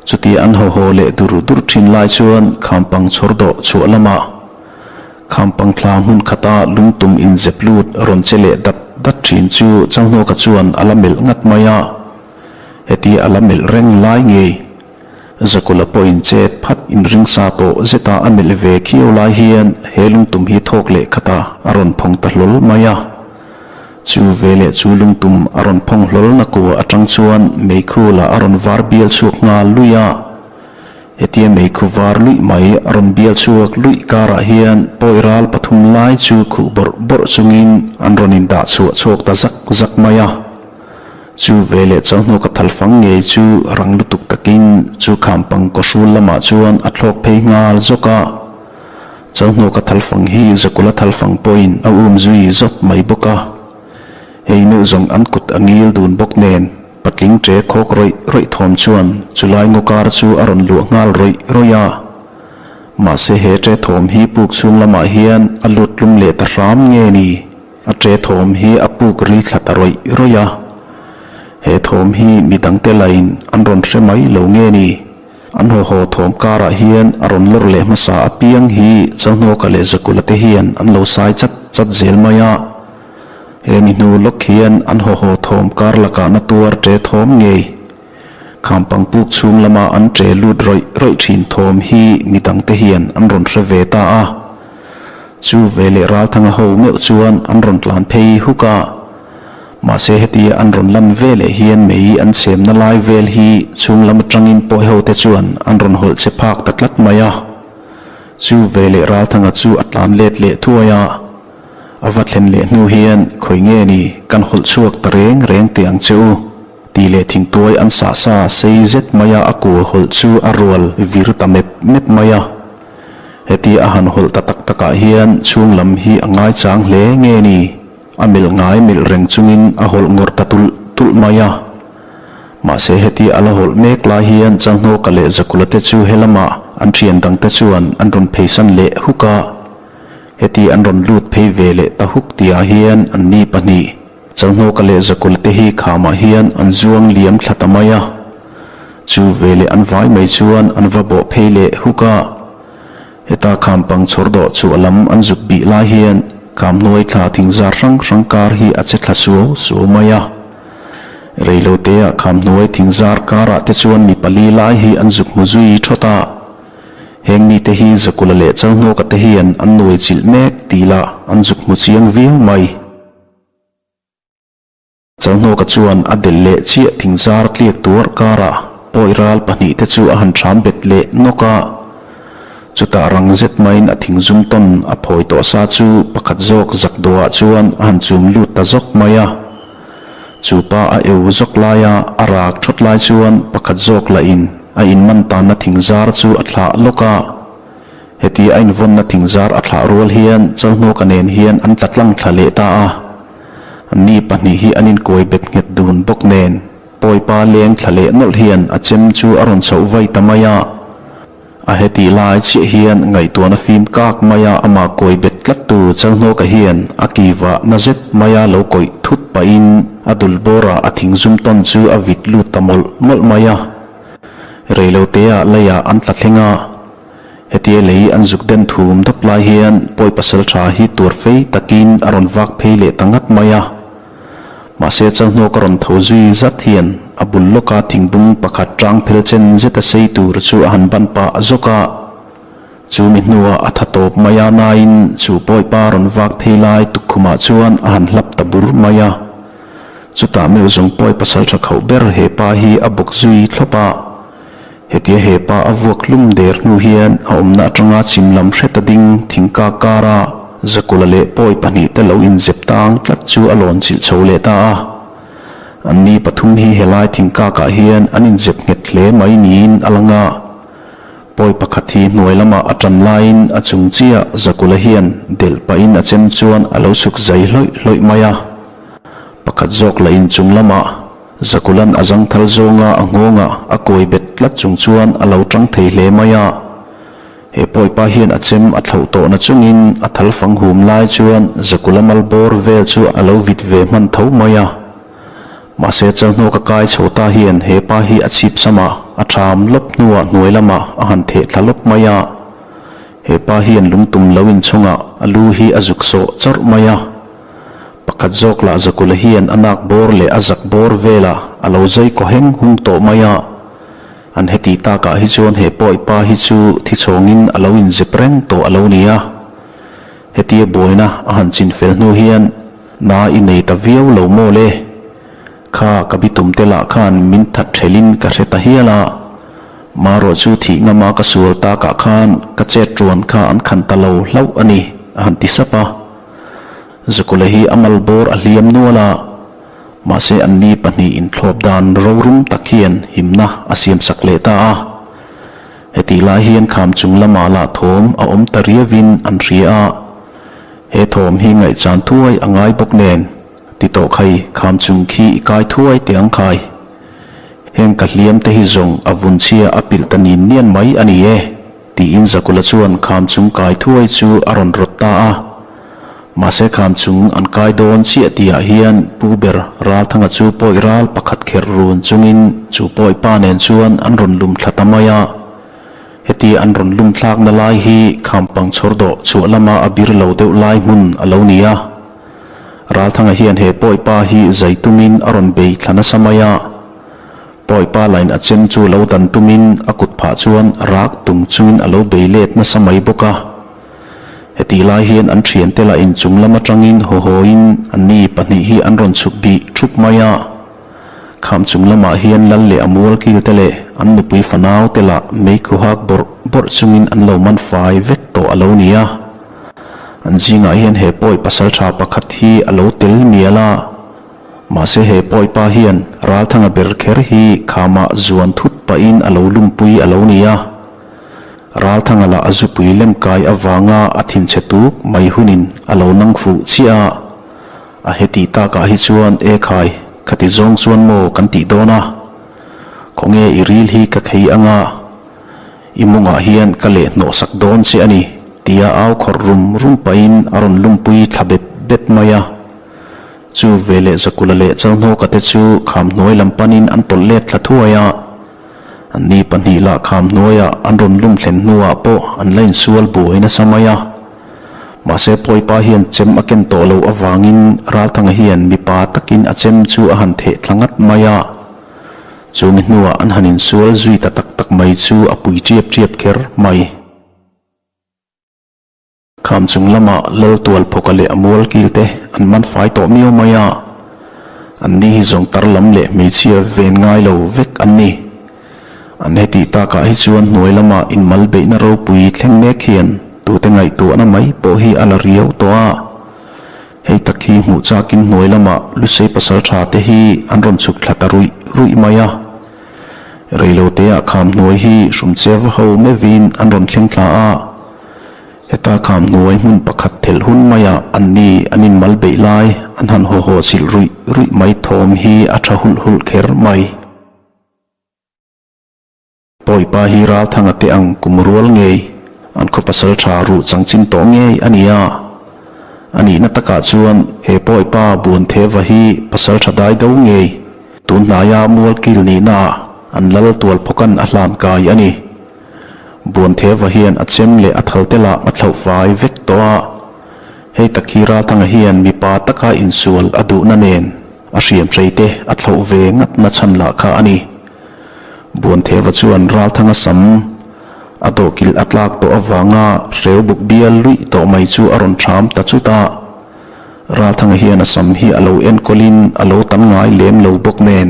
Chutia an haw haw leh dur dur ṭhin lai chuan khampang chhawr dawh chhuah lamah Khampang thla hmun khata lungtum inzep lut rawn che leh dat dat thin chu Changhnawka chuan a la melh ngat mai a. Heti a la melh reng lai ngei. Zakula pawhin chet phat inringsa tawh zeta a melh ve khiau lai hian he lungtum hi thawk leh khata a rawn phawng ta hlawl mai a. Chu veleh chu lungtum a rawn phawng hlawl na kua atang chuan meikhu lah a rawn var bial chhuak nghal lui a. Hetia meikhu var luih mai a rawn bial chhuak luih karah hian pawi ral pathum lai chu khuh bawrh bawrh chungin an rawn indah chhuah chhuak ta zak zak mai a. Chu veleh chawhnu ka thalfang ngei chu rang lutuk takin chu khampang kawhrul lamah chuan a thlawk phei nghal zawk a. Chawhnu ka thalfang hi Zakula thalfang pawhin a um zui zawt mai bawk a. Hei meuh zawng an kut a ngil dun bawk nen. Patling ṭe khawk rawih rawih thawm chuan chulai ngaw kar chu a rawn luah nghal rawih rawih a. Mahse he ṭe thawm hi puk chhung lamah hian a lut tlum leh ta hram nge ni? A ṭe thawm hi a puk ril thla ta rawih rawih a. He thawm hi mi dangte lain an rawn hre mai lo nge ni? An haw haw thawm karah hian a rawn lawr leh hmasa apiang hi Chauhnawka leh Zakula te hian an lo sai chat chat zel mai a. He mi hnu lawk hian an haw haw thawm kar lakah na tuar ṭe thawm ngei. Khampang puk chhung lama an ṭe lut rawih rawih ṭhin thawm hi mi dangte hian an rawn hre ve ta a. Chu veleh Ralthanga ho meuh chuan an rawn tlan phei huk a. Mahse hetia an rawn lan veleh hian mei an chhemna lai vel hi chhung lam atangin pawi ho te chuan an rawn hawlh che phak ta tlat mai a. Chu veleh Ralthanga chu a tlan let leh thuai a. A va thlen leh hnu hian khawi nge ni kan hawlh chhuak ta reng reng teh ang che u tih leh thingtuai an sah sa sei zet maia a kul hawlh chu a rual vir ta mep mep mai a. Hetia a han hawlh ta tak takah hian chhung lam hi a ngaichang hle nge ni? A melh ngai melh reng chungin a hawlh ngawrh ta tulh tulh mai a. Mahse heti a la hawlh mek lai hian Changhnawka leh Zakula te chu helamah an thian dangte chuan an rawn pheisan leh huk a. Heti an rawn lut phei ve leh ta huk tihah hian anni pahnih, Changhnawka leh Zakula te hi khamah hian an zuang liam thla ta mai a. Chu veleh an vai mai chuan an va bawh phei leh huk a. Heta khampang chhawr dawh chhuah lam an zuk bih lai hian khamhnuai thla thingzar hrang hrang kar hi a che thla suau suau mai a. Reiloteah khamhnuai thingzar karah te chuan mi pali lai hi an zuk hmu zui thawt a. Heng mite hi Zakula leh Chalhnawka te hian an nuai chilh mek tih lah an zuk hmu chiang viau mai. Chauhnawka chuan a delh leh chiah thingzar tliak tuar karah pawi ral pahnihte chu a han ṭham bet leh nawk a. Chutah rang zet maiin a thingzum tawn a phawi tawh sa chu pakhat zawk zak dawhah chuan a han chum lut ta zawk mai a. Chu pa a eu zawk laia a rak ṭhawt lai chuan pakhat zawk lahin a inman tanna thingzar chu a thlah lawk a. Heti a invawnna thingzar a thlah rual hian Chauhnawka nen hian an tla tlang thla leh ta a. Anni pahnih hi an inkawi bet nghet dun bawk nen Pawipa leng thla leh nawlh hian a chem chu a rawn chhoh vai ta mai a. A hetih lai chiah hian ngaihtuahna fim kak mai a amah kawi bet tlat tu Chalhnawka hian a kivah na zet mai a lo kawih thut pahin a dul bawrah a thing zum tawn chu a vit lut ta mawlh mawlh mai a. Reiloteah leiah an tla thleng a. Hetia lei an zuk den thum dap lai hian pawi pasal tha hi tuar fei takin a rawn vak phei leh ta ngat mai a. Mahse Chalhnawk a rawn tho zui zat hian a bul lawka thingbung pakhat tang phel chen zeta sei tur chu a han ban pah zawk a. Chu mi hnuah a tha tawp mai a nain chu pawipa rawn vak phei lai tukkhumah chuan a han hlap ta bur mai a. Chutah meuh zawng pawi pasal tha khauh ber he pa hi a bawk zui thlawp a. Hetia he pa a vuak hlum der hnu hian a awmna atanga chim lam hreta ding thingka kara Zakula leh pawi pahnihte lo inzep tang tlat chu a lawn chilh chho leh ta a. Anni pathum hi helai thingkakah hian an inzep nghet hle mai niin a lang a. Pawi pakhat hi hnuai lamah a tan laiin a chung chiah Zakula hian delh pahin a chem chuan a lo chhuk zai hlawih hlawih mai a. Pakhat zawk lah inchung lamah Zakulan a zangthal zawnga a nghawngah a kawi bet tlat chung chuan a lo tang thei hle mai a. He pawipa hian a chem a thlauh tawh na chungin a thal fang hum lai chuan Zakula mal bawr vel chu a lo vit ve hman tho mai a. Mahse Chalhnawka kai chho ta hian he pa hi a chhip samah a ṭham lawp hnuah hnuai lamah a han theh thla lawp mai a. He pa hian lungtum lo inchungah a lu hi a zuk sawh chawrh mai a. Pakhat zawk lah Zakula hian a nak bawr leh a zak bawr velah a lo zai kaw heng hung tawh mai a. An heti takah hi chuan he pawipa hi chu thi chhawngin a lo inzep reng tawh a lo ni a. Hetia buaina a han chin fel hnu hian na i nei ta viau lo maw le? Kha ka bitum te lah khan min that thelin ka hre ta hial a. Marawh chu thih ngama ka sual takah khan ka chet tuan kha an khan ta lo hlauh a ni, a han ti sap a. Zakula hi a mal bawr a hliam nual a, mahse anni pahnih inthlawp dan rorum tak hian himna a siamsak leh ta a. Hetih lai hian kham chung lamah lah thawm a awm ta riauin an hria a, he thawm hi ngaihchan thuai a ngai bawk nen, ti tawh khai kham chung khi i kai thuai teh ang khai. Heng ka hliam te hi zawng a vun chhia a pilh ta nin nian mai a ni e, tiin Zakula chuan kham chung kai thuai chu a rawn rawt ta a. Mahse kham chung an kai dawn chiah tihah hian Pu ber Ralthanga chu pawi ral pakhat kherh run chungin chu pawi pa nen chuan an rawn lum thla ta mai a. Heti an rawn lum thlakna lai hi kham pang chhawr dawh chhuah lama a bir lo deuh lai hmun a lo ni a. Ralthanga hian he pawi pa hi zai tumin a rawn bei thla nasa mai a. Pawi pa lain a chem chu lo dan tumin a kut phah chuan rak tung chungin a lo bei let nasa mai bawk a. Hetih lai hian an thiante lah inchung lam atangin haw hawiin anni pahnih hi an rawn chhuk bih thup mai a. Kham chung lamah hian lal leh a mual kil te leh an nupui fanau te lah meikhu hak bawrh bawrh chungin an lo man fai vek tawh a lo ni a. An zingah hian he pawi pasaltha pakhat hi a lo tel mial a. Mahse he pawi pa hian Ralthanga ber kher hi khamah zuan thut pahin a lo lumpui a lo ni a. Ralthanga lah a zupui lem kai avanga a thinchhe tuk mai hunin a lo nang fuh chiah a, a heti takah hi chuan e khai, khati zawng chuan maw kan tih dawn a, khawnge i ril hi ka khei anga i mawngah hian ka leh hnawh sak dawn che a ni tia au khawrh rum rum pahin a rawn lumpui thla bet bet mai a. Chu veleh Zakula leh Chalhnawka te chu kham hnuai lam panin an tawlh let thla thuai a. Anni pahnih lah kham hnuaiah an rawn lum thlen hnuah pawh an la insual buai nasa mai a. Mahse Pawipa hian chem a ken tawh loh avangin Ralthanga hian mipa takin a chem chu a han theh thla ngat mai a. Chumi hnuah an han insual zui ta tak tak mai chu a pui ṭiap ṭiap kher mai. Kham chung lama Lal tual phawka leh a mual kil te an man fai tawh miau mai a, an ni hi zawng tar lam leh hmeichhia ven ngai lo vek an ni. An hetih takah hi chuan hnuai lama inmal beihna ropui thleng mek hian tute ngaihtuahna mai pawh hi a la riau tawh a. Hei tak hi hmuh chakin hnuai lama Lusei pasaltha te hi an rawn chhuk thla ta ruih ruih mai a. Reiloteah kham hnuai hi hrumchia va ho meuhin an rawn thleng thla a. Heta kham hnuai hmun pakhat thelh hun maiah anni an inmal beih lai an han haw haw chilh ruih ruih mai thawm hi a tha hulh hulh kher mai. Pawipa hi Ralthanga te ang kum rual ngei an khaw pasal tha ruh changchin tawh ngei a ni a. A nihna takah chuan he Pawipa Buantheva hi pasal tha dai do ngei tun hnaia mualkil nihnaah an lal tual phawkan a hlan kai a ni. Buantheva hian a chem leh a thal te lah a thlauh fai vek tawh a, hei tak hi Ralthanga hian mipa taka insual a duhna nen a hriamhrei te a thlauh ve ngatna chhan lah kha a ni. Buantheva chuan Ralthanga sam a dawhkilh a tlak tawh avanga hreu buk bial luih tawh mai chu a rawn ṭham ta chut a, Ralthanga hian a sam hi a lo enkawlin a lo tam ngai lem lo bawk nen.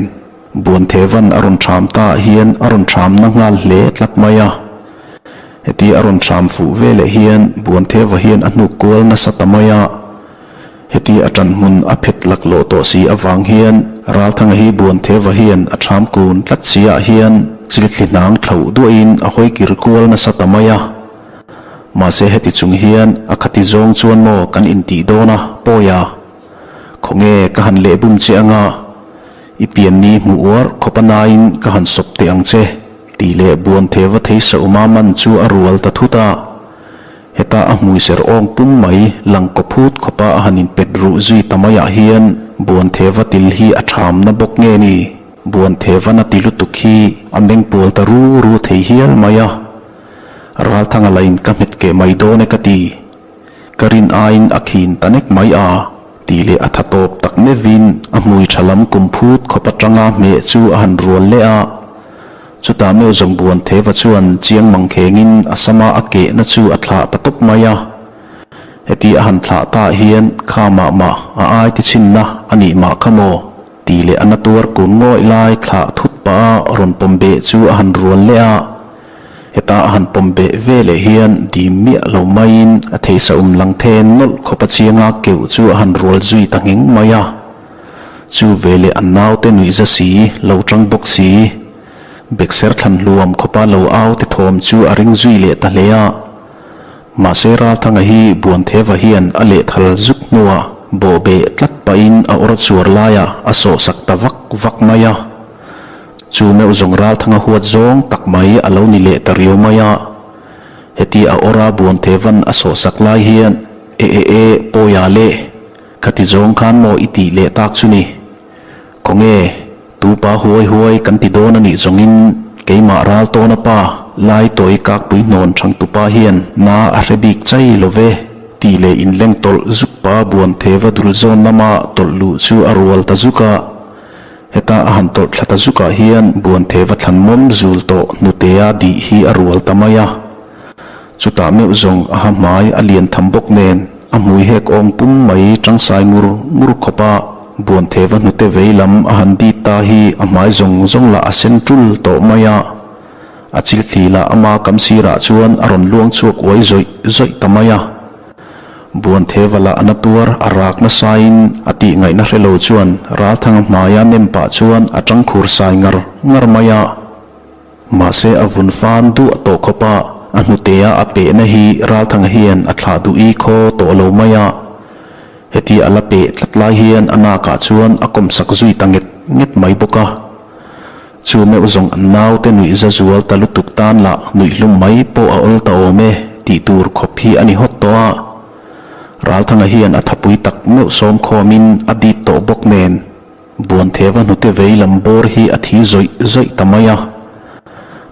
Buanthevan a rawn ṭham ta ah hian a rawn ṭhamna nghal hle tlat mai a. Heti a rawn ṭham fuh veleh hian Buantheva hian a hnuk kual nasa ta mai a. Heti a ṭan hmun a phet laklawh tawh si avang hian Ralthanga hi Buantheva hian a ṭham kun tlat si ah hian chilthli hnang thlauh duahin a hawi kir kual nasa ta mai a. Mahse heti chung hian a khati zawng chuan maw kan intih dawn a, pawi a. Khawnge ka han lehbum che anga? I pianni hmuh uar khawp a nain ka han sawp teh ang che, tih leh Buantheva Theisa-uma man chu a rual ta thut a. Heta a hmui ser awng pum mai lang kaw phut khawpa a han inpet ruh zui ta maiah hian Buantheva til hi a thamna bawk nge ni? Buanthevan a ti lutuk hi a meng pual ta ru ru thei hial mai a. Ralthanga lain ka hmet keh mai dawn e ka ti. Ka rin aiin a khin ta nek mai a, tih leh a tha tawp tak meuhin a hmui tha lam kum phut khawp atanga hmeh chu a han rual leh a. Chutah meuh zawng buan Theva chuan chiang mang khengin a sama a kehna chu a thlah ta tawp mai a. Heti a han thlah ta hian kha mah mah a ai ti chhinna a nih mah kha maw tih leh a na tuar kun ngawih lai thlah thut pah a rawn pawm beh chu a han rual leh a. Heta a han pawm beh ve leh hian dim miah lo maiin a theisa um lang then nawlh khawp a chianga keuh chu a han rual zui ta ngheng mai a. Chu ve leh an naute nuihza si, lo tang bawk si, bekser thlan hluam khawpa lo au te thawm chu a ring zui leh ta hle a. Mahse Ralthanga hi Buantheva hian a lehthal zuk hnuah bawhbeh tlat pahin a awr chuar laiah a sawhsak ta vak vak mai a. Chu meuh zawng Ralthanga huat zawng tak mai a lo ni leh ta riau mai a. Heti a awra Buanthevan a sawhsak lai hian, E e e, pawi. Awi a le, khati zawng khan maw i tih leh tak chu ni. Khawnge, tupa huai huai kan ti dawn a nih zawngin keimah ral tawna pa lai tawi kakpui hnawn changtupa hian na a hre bik chai lo ve tih leh inleng tawlh zuk pa buan theva dul zawn lama tawlh luh chu a rual ta zuk a. Heta a han tawlh thla ta zukah hian buan theva thlan mawm zul tawh hnutea dih hi a rual ta mai a. Chutah meuh zawng a ha hmai a lian tham bawk nen a hmui hek awng pum mai tangsai ngur ngur khawp a, Buantheva hnute vei lam a han dit ta hi a hmai zawng zawng lah a sen tul tawh mai a, a chilthli lah ama kam sirah chuan a rawn luang chhuak uai zawih zawih ta mai a. Buantheva lah a na tuar a rak nasain a tih ngaihna hre lo chuan Ralthanga hmaia nem pah chuan a tangkhur sai ngar ngar mai a. Mahse a vun fan duah tawh khawp a, a hnutea a pehna hi Ralthanga hian a thlah duh i khaw tawh lo mai a. Heti a la peh tlat lai hian a nakah chuan a kawmsak zui ta nget nget mai bawk a. Chu meuh zawng an naute nuih za zual ta lutuk tan lah nuih hlum mai pawh a awl ta awm e tih tur khawp hi a ni hawt tawh a. Ralthanga hian a thapui tak meuh sawm khawmin a dit tawh bawk nen. Buantheva hnute vei lam bawr hi a thi zawih zawih ta mai a.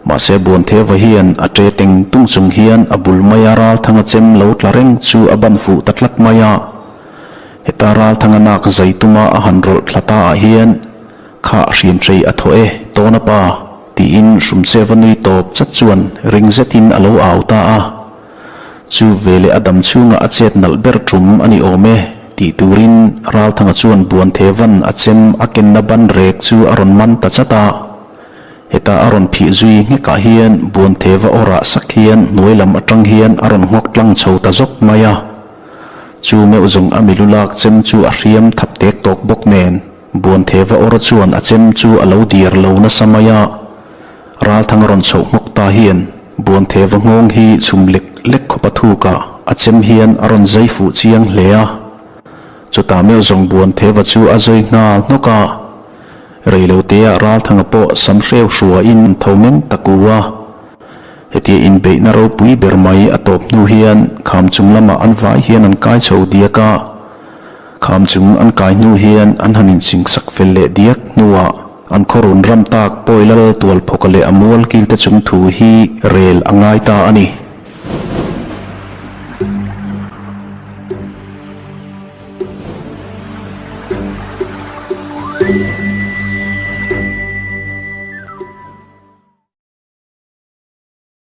Mahse Buantheva hian a ṭe teng tung chung hian a bul maia Ralthanga chem lo tla reng chu a ban fuh ta tlat mai a. Heta Ralthanga nak zai tuma a han rawlh thla ta ah hian, Kha hriamhrei a thaw e, tawna pa, tiin Hrumcheva nui tawp chat chuan ring zetin a lo au ta a. Chu veleh a dam chhungah a chet nalh ber tum a ni awm e, tih turin Ralthanga chuan Buanthevan a chem a kenna ban rek chu a rawn man ta chat a. Heta a rawn phih zui nghekah hian Buantheva aw rah sak hian hnuai lam atang hian a rawn nghawk tlang chho ta zawk mai a. Chu meuh zawng a milu lak chem chu a hriam thap tek tawk bawk nen Buantheva awr chuan a chem chu a lo diar lo nasa mai a. Ralthanga rawn chhoh nghawk ta hian Buantheva nghawng hi chhum lek lek khawp a thuk a, a chem hian a rawn zai fuh chiang hle a. Chutah meuh zawng Buantheva chu a zawi nghal hnawk a. Reiloteah Ralthanga pawh sam hreu hruaiin tho meng ta ku a. Hetia inbeihna ropui ber mai a tawp hnu hian kham chung lamah an vai hian an kai chho diak a. Kham chung an kai hnu hian an han insingsak fel leh diak hnuah an khawrun ram tak pawi lal tual phawka leh a mual kilte chung thu hi rel a ngai ta a ni.